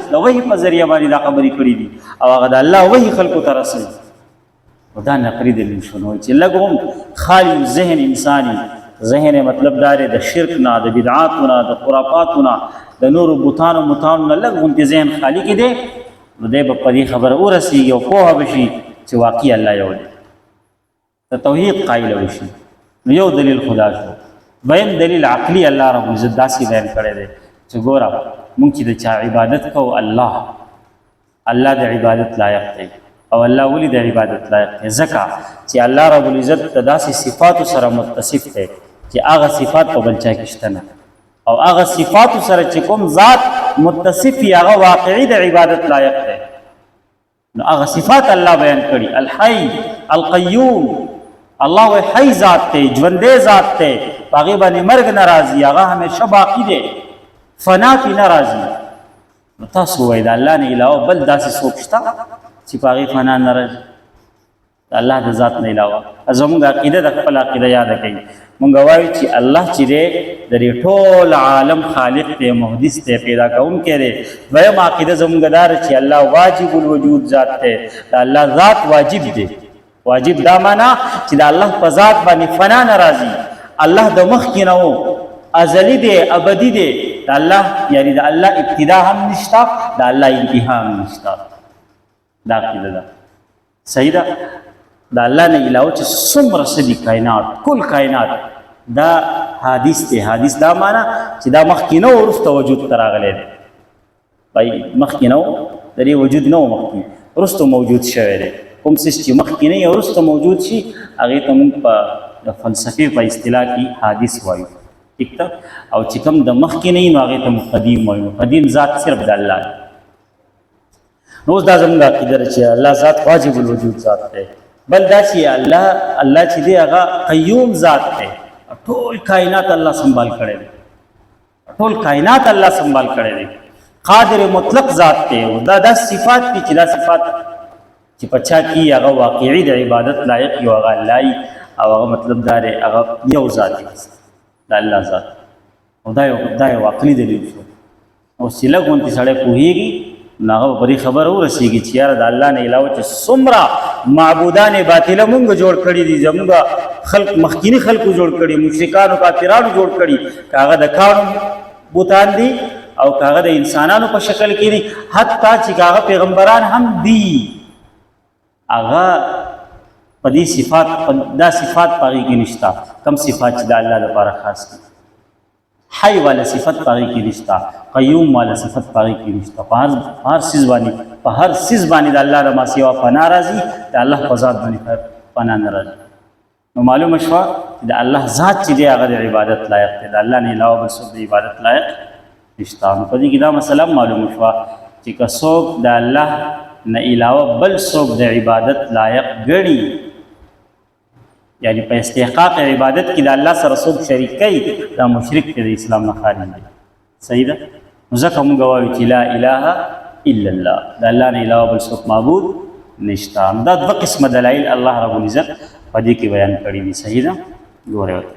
عزت د وحي په ذریعہ باندې دا خبرې کړې دي او هغه د الله وحي خلکو ته رسوي. او دا نقلي دلیل شو. نو چې لږ هم خالي ذهن انساني ذهن، مطلب دا دی د شرک نه، د بدعاتو نه، د خرافاتو نه، د نورو بتانو متانو نه لږ غونتې ذهن خالي کې دی، نو دی به په دې خبره ورسېږي او پوهه به شي چې واقعي الله یو دی، د توحید قایل به شي. نو یو دلیل خدا شو. دویم دلیل عقلی الله رب العزت داسې بیان کړی دی چې ګوره، مونږ چې د چا عبادت کوو، الله د عبادت لایق دی. او الله ولې د عبادت لایق دی؟ ځکه چې الله رب العزت د داسې صفاتو سره متصف دی چې هغه صفات په بل چا کې شته نه، او هغه صفاتو سره چې کوم ذات متصف وي، هغه واقعي د عبادت لایق دی. نو هغه صفات الله بیان کړي، الحي القيوم. الله وی حي ذات دی، ژوندی ذات دی، په هغې باندې مرګ نه راځي، هغه همیشه باقي دی، فنا پې نه راځي. نو تاسو وایئ، د الله نه علاوه بل داسې څوک شته چې په هغې فنا نه راځي؟ د الله د ذات نه علاوه؟ زموږ عقیده د خپل عقیده یاد کړئ. مونږ وایو چې الله چې دی، د دې ټول عالم خالق دی، محدث دی، پیدا کوونکی دی. دویم عقیده زموږ دا ده چې الله واجب الوجود ذات دی، د الله ذات واجب دی. واجب دا معنا چې د الله په ذات باندې فنا نه راځي. الله د مخکې نه و، ازلی دی، ابدي دی. د الله، یعنی د الله ابتدا هم نشته، د الله انتها هم نشته. دا عقیده ده، صحیح ده. د الله نه علاوه چې څومره څه دي، کائنات، کل کائنات دا حادث دی. حادث دا معنا چې دا مخکې نه، وروسته وجود ته راغلی دی. بای مخکې نه، د دې وجود نه مخکې، وروسته موجود شوی دی. کوم څه چې مخکې نه، وروسته موجود شي، هغې ته موږ په د فلسفې په اصطلاح کې حادث وایو، ټیک ده؟ او چې کوم د مخکې نه، نو هغې ته موږ قدیم وایو. قدیم ذات صرف د الله دی. نو اوس دا زموږ عقیده ده چې الله ذات واجب الوجود ذات دی. بل دا چې الله چې دی، هغه قیوم ذات دی. ټول کائنات الله سنبال کړی دی، ټول کائنات الله سنبال کړی دی. قادر مطلق ذات دی. او دا صفات دي چې دا صفات چې په چا کې هغه واقعي د عبادت لایق یو، هغه الله، او هغه مطلب دا دی هغه یو ذات دی، د الله ذات. او دا یو عقلي دلیل شو. او چې لږ غونتې سړی پوهېږي، نو هغه به په دې خبره ورسېږي چې یاره، د الله نه علاوه چې څومره معبودان باطله مونږ جوړ کړي دي، زمونږ خلق مخکیني خلکو جوړ کړي، مشرکانو کافرانو جوړ کړي، که هغه د کاڼو بوتان دي او که هغه د انسانانو په شکل کې دي، حتی چې که هغه پیغمبران هم دي، هغه په دې صفات، دا صفات په هغې کې نشته، کم صفات چې د الله لپاره خاص دي. حي والا صفت پاغي کې نشتا، قیوم والا صفت پاغي کې نشتا. په هر څیز باندې، په هر څیز باندې د الله د ما سوا فنا راځي، د الله په ذات باندې فنا نه راځي. نو معلومه شوه چې د الله ذات چې دی، هغه د عبادت لایق دی، د الله نه علاوه بل څوک د عبادت لایق نشته. نو په دې کې دا مسله معلومه شوه چې که څوک د الله نه علاوه بل څوک د عبادت لایق ګڼي، یعنی په استحقاق عبادت کې د الله سره څوک شریک کوي، دا مشرک دی، د اسلام نه خارج دی، صحیح ده؟ نو ځکه موږ وایو چې لا اله الا الله، د الله نه علاوه بل څوک معبود نشته. دا دوه قسمه دلایل الله رب العزت په دې کې بیان کړي دي، صحیح ده؟ ګوره ورته.